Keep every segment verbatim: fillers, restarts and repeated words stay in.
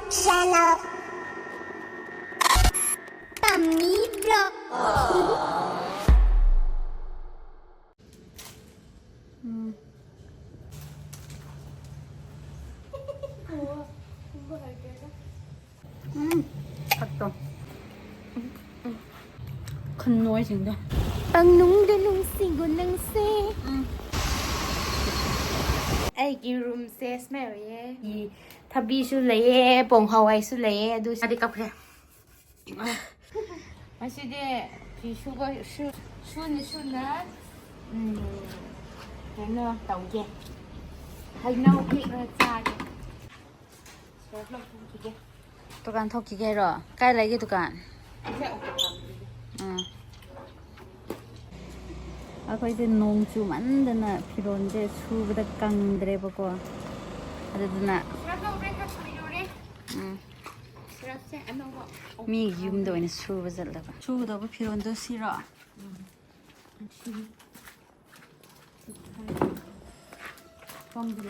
Shallow. Tummy block. ꯎꯝ꯫ ꯎꯝ, ꯁꯛꯇꯣ꯫ ꯈꯨꯟꯅꯣꯏꯁꯤꯡꯗꯣ꯫ ꯄꯪꯅꯨꯡꯗ ꯅꯨꯡꯁꯤꯒꯣ ꯅꯪꯁꯦ꯫ ꯎꯝ꯫ ꯑꯩꯒꯤ ꯔꯨꯝꯁꯦ ꯁꯨꯃꯥꯏꯅ ꯑꯣꯏꯌꯦ꯫ ꯊꯕꯤꯁꯨ ꯂꯩꯌꯦ, ꯄꯣꯡ ꯍꯋꯥꯏꯁꯨ ꯂꯩꯌꯦ, ꯑꯗꯨ ꯁꯥꯗꯤ ꯀꯞꯈ꯭ꯔꯦ꯫ ꯉꯁꯤꯗꯤ ꯐꯤ ꯁꯨꯕ, ꯁꯨ-, ꯁꯨꯅ ꯁꯨꯅ, ꯎꯝ, ꯀꯩꯅꯣ ꯇꯧꯒꯦ꯫ ꯍꯩꯅꯧ ꯍꯦꯛꯂꯒ ꯆꯥꯒꯦ꯫ ꯁꯣꯔ ꯂꯧꯊꯣꯛꯈꯤꯒꯦ꯫ ꯗꯨꯀꯥꯟ ꯊꯣꯛꯈꯤꯒꯦ ꯍꯥꯏꯔꯣ? ꯀꯥꯏ ꯂꯩꯒꯦ ꯗꯨꯀꯥꯟ? ꯁꯦ ꯑꯣꯇꯣ ꯈꯥꯝꯕꯤꯒꯦ꯫ ꯎꯝ꯫ ꯑꯩꯈꯣꯏꯁꯦ ꯅꯣꯡ ꯆꯨꯃꯟꯗꯅ ꯐꯤꯔꯣꯜꯁꯦ ꯁꯨꯕꯗ ꯀꯪꯗ꯭ꯔꯦꯕꯀꯣ꯫ ꯑꯗꯨꯗꯨꯅ, ꯁꯔꯞ ꯂꯧꯔꯦ, ꯈꯔ ꯁꯨꯕꯤꯔꯨꯔꯦ꯫ ꯎꯝ꯫ ꯁꯔꯞꯁꯦ ꯑꯅꯧꯕ꯫ ꯃꯤꯒꯤ ꯌꯨꯝꯗ ꯑꯣꯏꯅ ꯁꯨꯕ ꯆꯠꯂꯕ꯫ ꯁꯨꯒꯗꯧꯕ ꯐꯤꯔꯣꯜꯗꯣ ꯁꯤꯔꯣ? ꯎꯝ꯫ ꯁꯤ꯫ ꯈꯪꯗꯦ꯫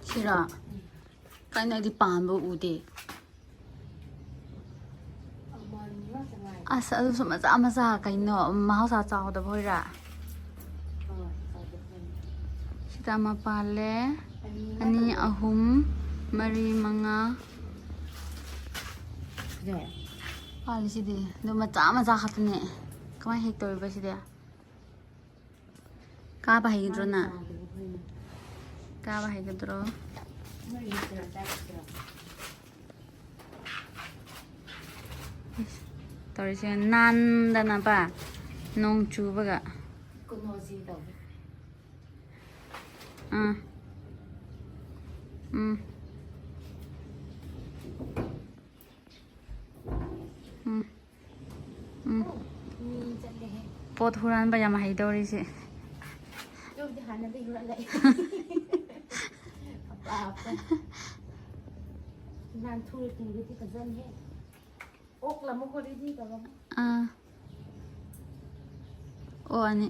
ꯁꯤꯔꯥ? ꯀꯩꯅꯣ, ꯑꯩꯗꯤ ꯄꯥꯟꯕ ꯎꯗꯦ꯫ ꯑꯁ, ꯑꯗꯨꯁꯨ ꯃꯆꯥ ꯃꯆꯥ, ꯀꯩꯅꯣ, ꯃꯍꯧꯁꯥ ꯆꯥꯎꯗꯕ ꯍꯣꯏꯔꯥ? ꯁꯤꯗ ꯑꯃ ꯄꯥꯜꯂꯦ꯫ ꯑꯅꯤ, ꯑꯍꯨꯝ, ꯃꯔꯤ, ꯃꯉꯥ꯫ ꯄꯥꯜꯂꯤꯁꯤꯗꯤ꯫ ꯑꯗꯨ ꯃꯆꯥ ꯃꯆꯥ ꯈꯛꯇꯅꯦ꯫ ꯀꯃꯥꯏꯅ ꯍꯦꯛ ꯇꯧꯔꯤꯕ ꯁꯤꯗꯤ? ꯀꯥꯕ ꯍꯩꯒꯗ꯭ꯔꯣ ꯅꯪ? ꯀꯥꯕ ꯍꯩꯒꯗ꯭ꯔꯣ? ꯇꯧꯔꯤꯁꯦ ꯅꯥꯟꯗꯅꯕ, ꯅꯣꯡ ꯆꯨꯕꯒ꯫ ꯑꯥ꯫ ꯎꯝ꯫ ꯎꯝ꯫ ꯎꯝ꯫ ꯃꯤ ꯆꯠꯂꯦꯍꯦ꯫ ꯄꯣꯠ ꯍꯨꯔꯥꯟꯕ ꯌꯥꯝ ꯍꯩꯗꯧꯔꯤꯁꯦ꯫ ꯑꯗꯨꯕꯨꯗꯤ ꯍꯥꯟꯅꯗꯒꯤ ꯍꯨꯔꯥꯜꯂꯛꯑꯦ꯫ ꯑꯄꯥ, ꯑꯄꯥ꯫ ꯅꯥꯟꯊꯣꯛꯑꯦ ꯇꯨꯔꯗꯤ ꯐꯖꯅꯤꯍꯦ꯫ ꯑꯣꯛꯂꯝꯃꯨꯀꯣ, ready ꯇꯧꯔꯝꯃꯨ꯫ ꯑꯥ꯫ ꯑꯣ, ꯑꯅꯤ꯫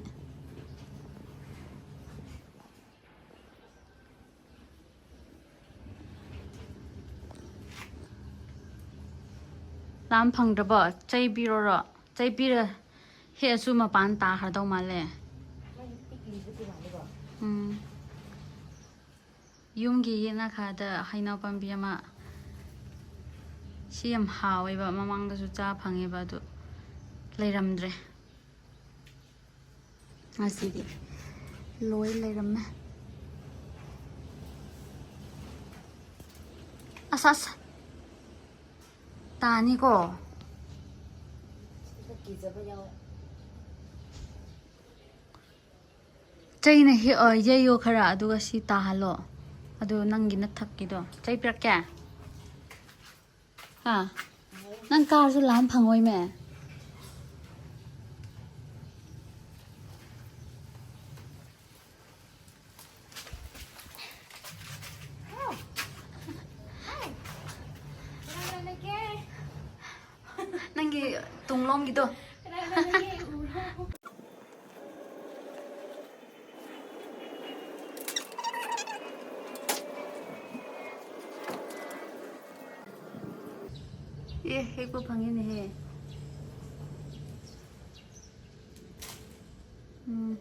ꯂꯥꯝ ꯐꯪꯗ꯭ꯔꯕꯣ? ꯆꯩ ꯄꯤꯔꯣꯔꯣ? ꯆꯩ ꯄꯤꯔ ꯍꯦꯛꯑꯁꯨ ꯃꯄꯥꯟ ꯇꯥꯈ꯭ꯔꯗꯧ ꯃꯥꯜꯂꯦ꯫ ꯎꯝ꯫ ꯌꯨꯝꯒꯤ ꯌꯦꯅꯈꯥꯗ ꯍꯩꯅꯧ ꯄꯥꯝꯕꯤ ꯑꯃ, ꯁꯤ ꯌꯥꯝ ꯍꯥꯎꯋꯦꯕ, ꯃꯃꯥꯡꯗꯁꯨ ꯆꯥ ꯐꯪꯉꯦꯕ, ꯑꯗꯨ ꯂꯩꯔꯝꯗ꯭ꯔꯦ꯫ ꯉꯁꯤꯗꯤ ꯂꯣꯏ ꯂꯩꯔꯝꯃꯦ꯫ ꯑꯁ, ꯑꯁ꯫ ꯇꯥꯅꯤꯀꯣ꯫ ꯀꯤꯖꯕ ꯌꯥꯎꯋꯦ꯫ ꯆꯩꯅ ꯍꯦꯛ-, ꯑ, ꯌꯩꯌꯣ ꯈꯔ, ꯑꯗꯨꯒ ꯁꯤ ꯇꯥꯍꯜꯂꯣ꯫ ꯑꯗꯨ ꯅꯪꯒꯤ ꯅꯊꯛꯀꯤꯗꯣ꯫ ꯆꯩ ꯄꯤꯔꯛꯀꯦ? ꯍꯥ? ꯅꯪ ꯀꯥꯔꯁꯨ ꯂꯥꯝ ꯐꯪꯉꯣꯏꯃꯦ꯫ ꯅꯪꯒꯤ ꯇꯨꯡꯂꯣꯝꯒꯤꯗꯣ꯫ ꯑꯦ, ꯍꯦꯛꯄ ꯐꯪꯉꯦꯅꯦꯍꯦ꯫ ꯎꯝ꯫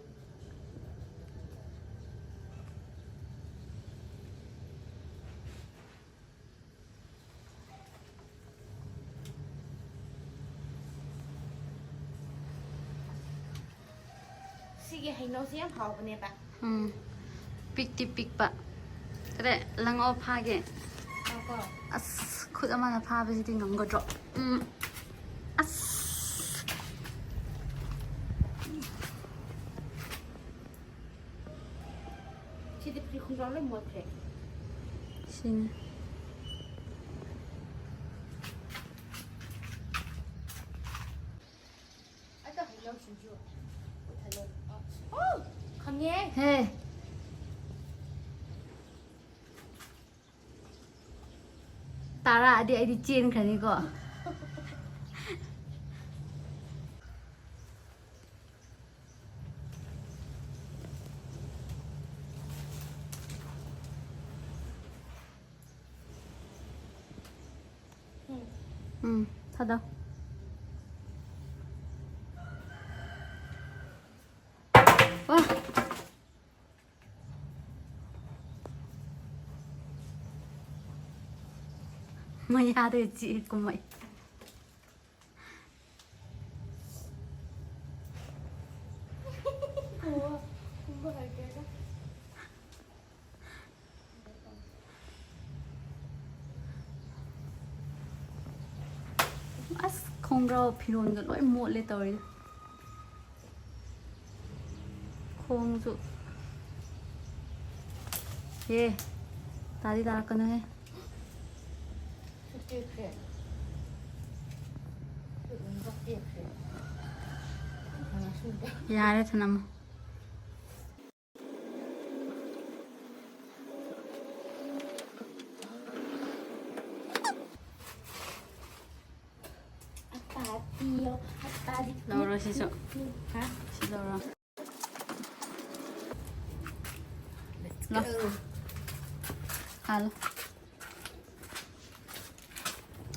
ꯁꯤꯒꯤ ꯍꯩꯅꯧꯁꯦ ꯌꯥꯝ ꯍꯥꯎꯕꯅꯦꯕ꯫ ꯎꯝ꯫ ꯄꯤꯛꯇꯤ ꯄꯤꯛꯄ꯫ ꯀꯗꯥꯏ ꯂꯪꯉꯛꯑꯣ ꯐꯥꯒꯦ꯫ ꯉꯥꯏꯈꯣ꯫ ꯑꯁ, ꯈꯨꯠ ꯑꯃꯅ ꯐꯥꯕꯁꯤꯗꯤ ꯉꯝꯒꯗ꯭ꯔꯣ? ꯎꯝ꯫ ꯑꯁ꯫ ꯁꯤꯗꯤ ꯄꯨꯈ꯭ꯔꯤ ꯈꯣꯡꯖꯥꯎ ꯂꯣꯏ ꯃꯣꯠꯈ꯭ꯔꯦ꯫ ꯁꯤꯅꯤ꯫ ꯑꯗꯣ ꯍꯩꯅꯧꯁꯤꯡꯁꯨ ꯄꯨꯊꯜꯂꯣ꯫ ꯑꯣ, ꯈꯪꯉꯦ꯫ ꯍꯦ꯫ ꯇꯥꯔꯛꯑꯗꯤ ꯑꯩꯗꯤ ꯆꯦꯟꯈ꯭ꯔꯅꯤꯀꯣ꯫ ꯎꯝ, ꯊꯥꯗꯧ꯫ ꯋꯥ꯫ ꯃꯌꯥꯗ ꯆꯤꯛꯑꯦ ꯀꯨꯝꯃꯛꯑꯦ꯫ ꯑꯁ, ꯈꯣꯡꯒ꯭ꯔꯥꯎ ꯐꯤꯔꯣꯟꯒ ꯂꯣꯏ ꯃꯣꯠꯂꯦ ꯇꯧꯔꯤꯗꯣ꯫ ꯈꯣꯡꯁꯨ꯫ ꯍꯦ, ꯇꯥꯗꯤ ꯇꯥꯔꯛꯀꯅꯨꯍꯦ꯫ ꯌꯥꯔꯦ, ꯊꯅꯝꯃꯣ꯫ ꯂꯧꯔꯣ ꯁꯤꯁꯨ꯫ ꯍꯥ? ꯁꯤ ꯂꯧꯔꯣ꯫ Let's ꯂꯧ꯫ Go. ꯍꯥꯜꯂꯣ꯫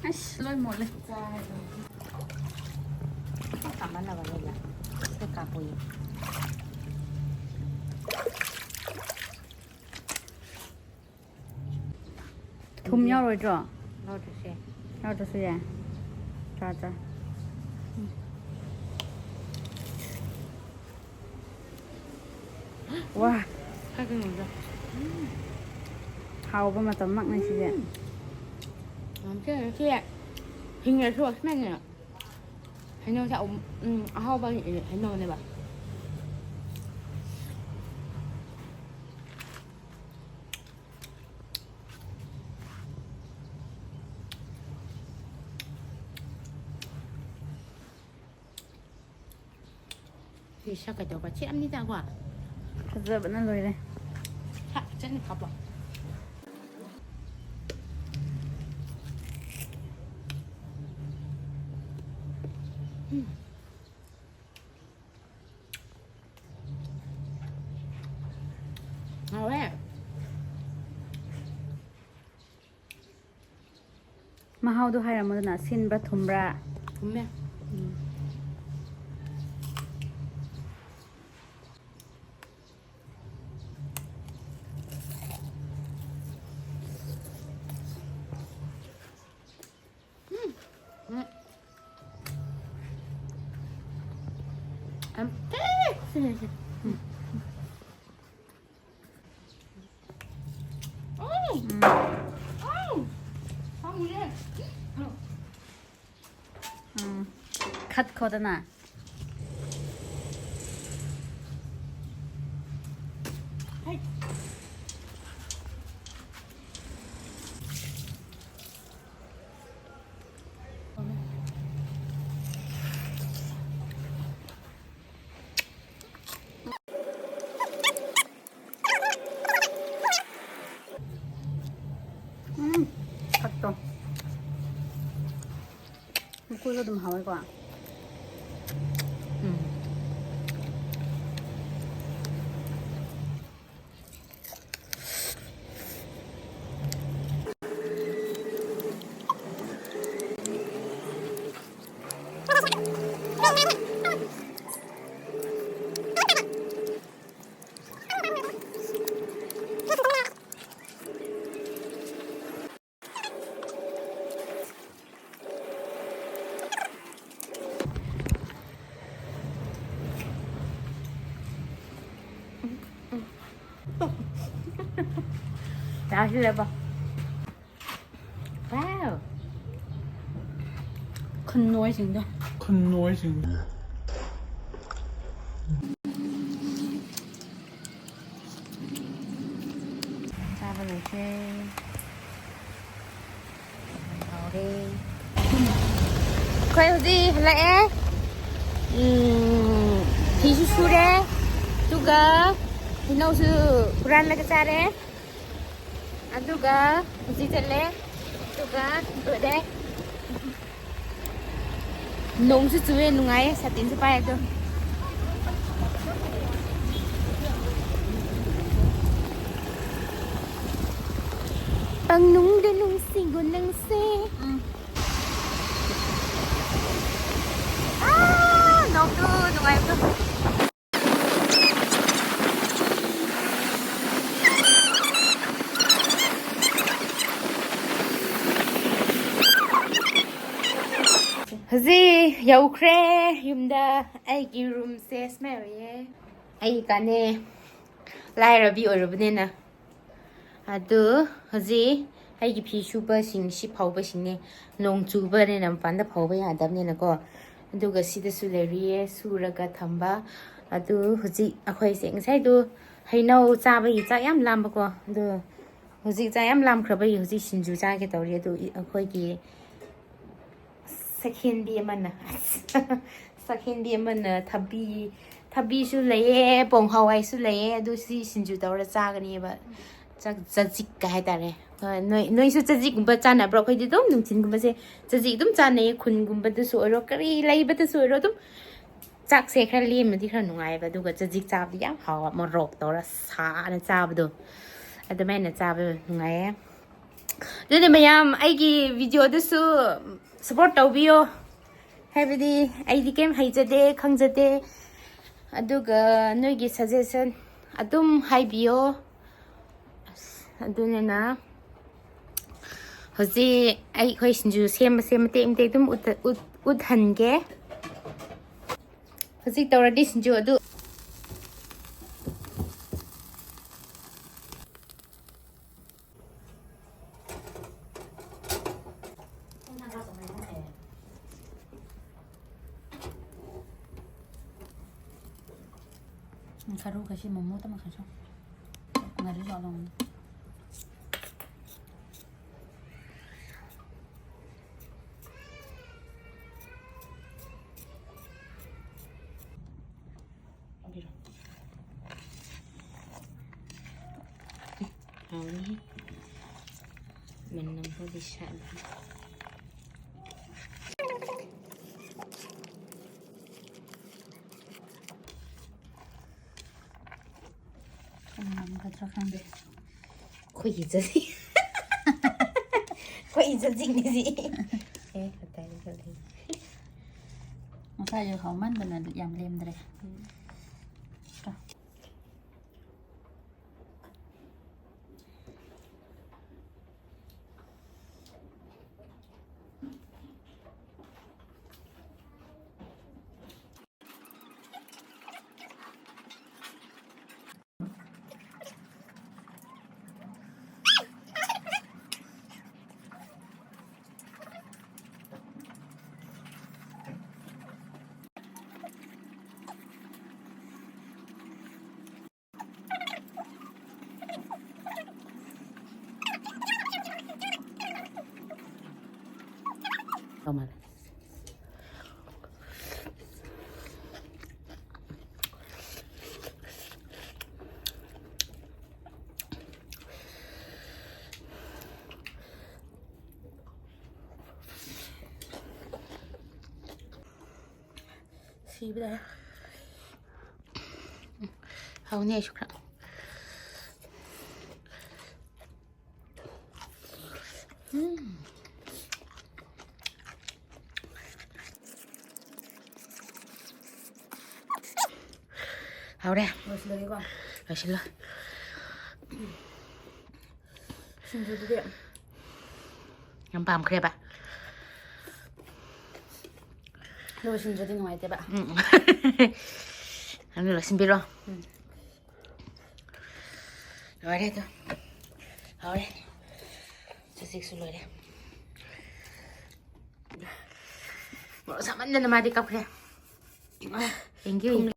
ꯑꯁ, ꯂꯣꯏ ꯃꯣꯠꯂꯦ꯫ ꯆꯞ ꯃꯥꯟꯅꯕ ꯂꯩꯕ꯫ ꯁꯤꯗ ꯀꯥꯞꯄꯨ ꯌꯦ꯫ ꯊꯨꯝ ꯌꯥꯎꯔꯣꯏꯗ꯭ꯔꯣ? ꯌꯥꯎꯗ꯭ꯔꯁꯨ ꯌꯥꯏ꯫ ꯌꯥꯎꯗ꯭ꯔꯁꯨ ꯌꯥꯏ꯫ ꯆꯥ, ꯆꯥ꯫ ꯎꯝ꯫ ꯋꯥ꯫ ꯈꯔ ꯀꯩꯅꯣꯗ꯫ ꯍꯥꯎꯕ ꯃꯇꯝꯃꯛꯅꯦ ꯁꯤꯗꯤ꯫ ꯎꯝ꯫ ꯌꯥꯝ ꯊꯤꯅ ꯁꯤ ꯍꯤꯡꯉꯁꯨ ꯑꯁꯨꯃꯥꯏꯅ ꯍꯩꯅꯧꯁꯦ ꯑꯍꯥꯎꯕ ꯍꯩꯅꯧꯅꯦꯕ꯫ ꯁꯤ ꯁꯛ ꯀꯩꯗꯧꯕ? ꯁꯤ ꯑꯅꯤꯗꯀꯣ꯫ ꯐꯖꯕꯅ ꯂꯣꯏꯔꯦ꯫ ꯁꯛ ꯐꯖꯅ ꯀꯥꯞꯄꯣ꯫ ꯎꯝ꯫ ꯍꯥꯎꯋꯦ꯫ ꯃꯍꯥꯎꯗꯣ ꯍꯥꯏꯔꯝꯃꯣꯗꯅ, ꯁꯤꯟꯕ꯭ꯔꯥ ꯊꯨꯝꯕ꯭ꯔꯥ? ꯊꯨꯝꯃꯦ꯫ ꯎꯝ꯫ ꯎꯝ꯫ ꯎꯝ꯫ ꯌꯥꯝ ꯊꯤ ꯁꯤꯟꯂꯦ ꯁꯤ꯫ ꯎꯝ꯫ ꯎꯝ꯫ ꯎꯝ꯫ ꯎꯝ꯫ ꯎꯝ꯫ ꯈꯠꯈꯣꯗꯅ꯫ ꯍꯩ꯫ ꯎꯝ, ꯈꯠꯇꯣ꯫ ꯃꯀꯨꯁꯨ ꯑꯗꯨꯝ ꯍꯥꯎꯋꯦꯀꯣ꯫ ꯎꯝ꯫ ꯆꯥꯁꯤꯜꯂꯦꯕ꯫ Wow! ꯈꯨꯟꯅꯣꯏꯁꯤꯡꯗꯣ꯫ ꯈꯨꯟꯅꯣꯏꯁꯤꯡꯗꯣ꯫ ꯆꯥꯕ ꯂꯣꯏꯈ꯭ꯔꯦ꯫ ꯍꯥꯎꯔꯦ꯫ ꯑꯩꯈꯣꯏ ꯍꯧꯖꯤꯛ ꯍꯜꯂꯛꯑꯦ꯫ ꯎꯝ, ꯐꯤꯁꯨ ꯁꯨꯔꯦ꯫ ꯑꯗꯨꯒ ꯍꯩꯅꯧꯁꯨ ꯍꯨꯔꯥꯟꯂꯒ ꯆꯥꯔꯦ꯫ ꯑꯗꯨꯒ ꯍꯧꯖꯤꯛ ꯆꯠꯂꯦ꯫ ꯑꯗꯨꯒ ꯂꯣꯏꯔꯦ꯫ ꯅꯣꯡꯁꯨ ꯆꯨꯑꯦ, ꯅꯨꯡꯉꯥꯏꯌꯦ, ꯁꯥꯇꯤꯟꯁꯨ ꯄꯥꯏ ꯑꯗꯣ꯫ ꯄꯪꯅꯨꯡꯗ ꯅꯨꯡꯁꯤꯒꯣ ꯅꯪꯁꯦ꯫ ꯎꯝ꯫ ꯍꯧꯖꯤꯛ ꯌꯧꯈ꯭ꯔꯦ ꯌꯨꯝꯗ꯫ ꯑꯩꯒꯤ ꯔꯨꯝꯁꯦ ꯁꯨꯃꯥꯏꯅ ꯑꯣꯏꯌꯦ꯫ ꯑꯩ ꯀꯥꯟꯅꯦ ꯂꯥꯏꯔꯕꯤ ꯑꯣꯏꯔꯕꯅꯤꯅ꯫ ꯑꯗꯨ ꯍꯧꯖꯤꯛ ꯑꯩꯒꯤ ꯐꯤ ꯁꯨꯕꯁꯤꯡ ꯁꯤ ꯐꯧꯕꯁꯤꯡꯅꯦ꯫ ꯅꯣꯡ ꯆꯨꯕꯅꯤꯅ ꯃꯄꯥꯟꯗ ꯐꯧꯕ ꯌꯥꯗꯕꯅꯤꯅꯀꯣ꯫ ꯑꯗꯨꯒ ꯁꯤꯗꯁꯨ ꯂꯩꯔꯤꯌꯦ ꯁꯨꯔꯒ ꯊꯝꯕ꯫ ꯑꯗꯨ ꯍꯧꯖꯤꯛ ꯑꯩꯈꯣꯏꯁꯦ ꯉꯁꯥꯏꯗꯣ ꯍꯩꯅꯧ ꯆꯥꯕꯒꯤ ꯆꯥꯛ ꯌꯥꯝ ꯂꯥꯝꯕꯀꯣ꯫ ꯑꯗꯨ ꯍꯧꯖꯤꯛ ꯆꯥꯛ ꯌꯥꯝ ꯂꯥꯝꯈ꯭ꯔꯕꯒꯤ ꯍꯧꯖꯤꯛ ꯁꯤꯡꯖꯨ ꯆꯥꯒꯦ ꯇꯧꯔꯤ꯫ ꯑꯗꯨ ꯑꯩꯈꯣꯏꯒꯤ ꯁꯛꯍꯦꯟꯕꯤ ꯑꯃꯅ ꯁꯛꯍꯦꯟꯕꯤ ꯑꯃꯅ ꯊꯕꯤ, ꯊꯕꯤꯁꯨ ꯂꯩꯌꯦ, ꯄꯣꯡ ꯍꯋꯥꯏꯁꯨ ꯂꯩꯌꯦ꯫ ꯑꯗꯨ ꯁꯤ ꯁꯤꯡꯖꯨ ꯇꯧꯔ ꯆꯥꯒꯅꯤꯕ꯫ ꯆꯥꯛ ꯆꯖꯤꯛꯀ ꯍꯥꯏꯇꯥꯔꯦ꯫ ꯍꯣꯏ, ꯅꯣꯏ, ꯅꯣꯏꯁꯨ ꯆꯖꯤꯛꯀꯨꯝꯕ ꯆꯥꯅꯕ꯭ꯔꯣ? ꯑꯩꯈꯣꯏꯗꯤ ꯑꯗꯨꯝ ꯅꯨꯡꯊꯤꯟꯒꯨꯝꯕꯁꯦ ꯆꯖꯤꯛ ꯑꯗꯨꯝ ꯆꯥꯅꯩꯌꯦ꯫ ꯈꯨꯟꯒꯨꯝꯕꯗꯁꯨ ꯑꯣꯏꯔꯣ, ꯀꯔꯤ ꯂꯩꯕꯗꯁꯨ ꯑꯣꯏꯔꯣ, ꯑꯗꯨꯝ ꯆꯥꯛꯁꯦ ꯈꯔ ꯂꯦꯝꯃꯗꯤ ꯈꯔ ꯅꯨꯡꯉꯥꯏꯌꯦꯕ꯫ ꯑꯗꯨꯒ ꯆꯖꯤꯛ ꯆꯥꯕꯗꯤ ꯌꯥꯝ ꯍꯥꯎꯕ, ꯃꯣꯔꯣꯛ ꯇꯧꯔ ꯁꯥꯅ ꯆꯥꯕꯗꯣ, ꯑꯗꯨꯃꯥꯏꯅ ꯆꯥꯕ ꯅꯨꯡꯉꯥꯏꯌꯦ꯫ ꯑꯗꯨꯅ ꯃꯌꯥꯝ ꯑꯩꯒꯤ ꯚꯤꯗꯤꯑꯣꯗꯨꯁꯨ ꯁꯞꯄꯣꯔꯠ ꯇꯧꯕꯤꯌꯣ꯫ ꯍꯥꯏꯕꯗꯤ ꯑꯩꯗꯤ ꯀꯩꯝ ꯍꯩꯖꯗꯦ, ꯈꯪꯖꯗꯦ꯫ ꯑꯗꯨꯒ ꯅꯣꯏꯒꯤ ꯁꯖꯦꯁꯟ ꯑꯗꯨꯝ ꯍꯥꯏꯕꯤꯌꯣ꯫ ꯑꯁ, ꯑꯗꯨꯅꯤꯅ ꯍꯧꯖꯤꯛ ꯑꯩꯈꯣꯏ ꯁꯤꯡꯖꯨ ꯁꯦꯝꯕꯁꯦ ꯃꯇꯦꯛ ꯃꯇꯦꯛ ꯑꯗꯨꯝ ꯎꯠꯇ-, ꯎꯠ-, ꯎꯠꯍꯟꯒꯦ꯫ ꯍꯧꯖꯤꯛ ꯇꯧꯔꯗꯤ ꯁꯤꯡꯖꯨ ꯑꯗꯨ ꯈꯔꯨ ꯀꯁꯤ ꯃꯣꯃꯣ ꯇꯃ ꯈꯔꯁꯨ ꯉꯥꯔꯤ ꯂꯣꯜꯂꯝ꯫ ꯍꯥꯎꯅꯤ꯫ ꯃꯅꯝ ꯐꯥꯎꯗꯤ ꯁꯥꯠꯂꯤ꯫ ꯉꯝꯒꯗ꯭ꯔꯥ ꯈꯪꯗꯦ꯫ ꯑꯩꯈꯣꯏꯒꯤ ꯆꯖꯤꯛ꯫ ꯑꯩꯈꯣꯏꯒꯤ ꯆꯖꯤꯛꯅꯤ ꯁꯤ꯫ ꯑꯦ, ꯀꯗꯥꯏꯗ ꯆꯠꯂꯤ? ꯉꯁꯥꯏꯁꯨ ꯍꯥꯎꯃꯟꯗꯅ ꯌꯥꯝ ꯂꯦꯝꯗ꯭ꯔꯦ꯫ ꯎꯝ꯫ ꯇꯧ ꯃꯥꯜꯂꯦ꯫ ꯁꯤꯕꯗ ꯍꯥꯎꯅꯤ ꯑꯩꯁꯨ ꯈꯔ꯫ ꯎꯝ꯫ ꯍꯥꯎꯔꯦ꯫ ꯂꯣꯏꯁꯤꯜꯂꯒꯦꯀꯣ꯫ ꯂꯣꯏꯁꯤꯜꯂꯣ꯫ ꯁꯤꯡꯖꯨꯗꯨꯗꯤ ꯌꯥꯝ ꯄꯥꯝꯈ꯭ꯔꯦꯕ꯫ ꯂꯣꯏꯁꯤꯟꯗ꯭ꯔꯗꯤ ꯅꯨꯡꯉꯥꯏꯇꯦꯕ꯫ ꯎꯝ꯫ ꯑꯗꯨ ꯂꯣꯏꯁꯤꯟꯕꯤꯔꯣ꯫ ꯎꯝ꯫ ꯂꯣꯏꯔꯦ ꯑꯗꯣ꯫ ꯍꯥꯎꯔꯦ꯫ ꯆꯆꯦꯛꯁꯨ ꯂꯣꯏꯔꯦ꯫ ꯃꯣꯔꯣꯛ ꯁꯥꯃꯟꯗꯅ ꯃꯥꯗꯤ ꯀꯞꯈ꯭ꯔꯦ꯫ Thank you꯫